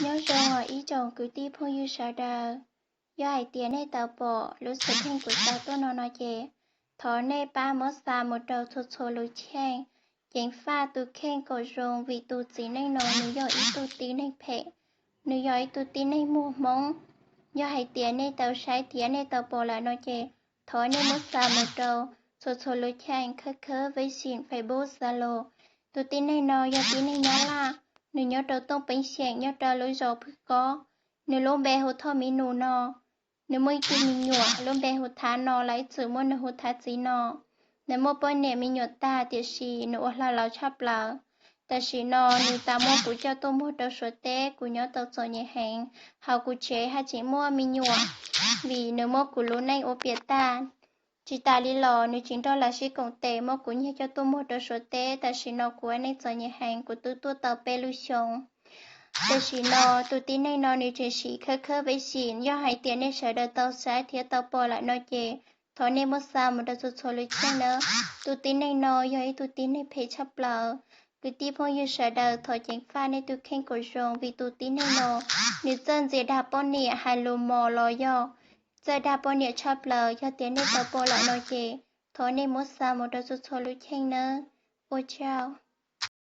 Nyob zoo ib tsoom kwv tij phooj ywg sawv daws, yog hais tias nej tau pom lub xwm txheej kuv xa tuaj no no ces thov nej pab muab xa mus rau txhua txhua lub cheej, ceev faj tus kheej kom zoo, vim tus txiv neej no nws yog ib tug tib neeg phem, nws yog ib tug tib neeg muag hmoob. Yog hais tias nej tau saib thiab nej tau pom lawm no ces thov nej muab xa mus rau txhua txhua lub cheej, khawb khawb, vej sim, Facebook, Zalo. Tus tib neeg no yog tib neeg Nyab Laj, nws nyob rau Tooj Peeb Xeem, nyob rau lub zos Phwj Kob. Nws lub npe hu Thoj Miv Nus no. Nws muaj ib tug me nyuam lub npe hu Thav no, los ib txwm muab nws hu Thav Txiv no. Nws muaj poj niam me nyuam tag, tiam sis nws ua hlo laus tshaj plaws. Tam sim no nws tas muab kuv coj tuaj muag rau Suav teb, kuv nyob tau txom nyem heev, hauv kuv tsev haj tseem muaj me nyuam, vim nws muab kuv lub neej ua piam tag. Tsis tas li los nws tsis nrog luag sib koom tes, muab kuv nyiag coj tuaj muag rau Suav teb. Tam sim no kuv ua neej txom nyem heev, kuv twb tuaj tau peb lub xyoos. Tam sim no tus tib neeg no nws tseem siv khawb khawb, vej sim. Yog hais tias nej sawv daws tau saib thiab tau pom lawm no ces thov nej muab xa mus rau txhua txhua lub cheej nawb. Tus tib neeg no yog ib tug tib neeg phem tshaj plaws. Kwv tij phooj ywg sawv daws, thov ceev faj nej tus kheej kom zoo, vim tus tib neeg no nws txawj ntxias dag poj niam, hais lus mos los yog txawj dag poj niam tshaj plaws. Yog tias nej tau pom lawm no ces thov nej muab xa mus rau txhua txhua lub cheej nawb. Ua tsaug.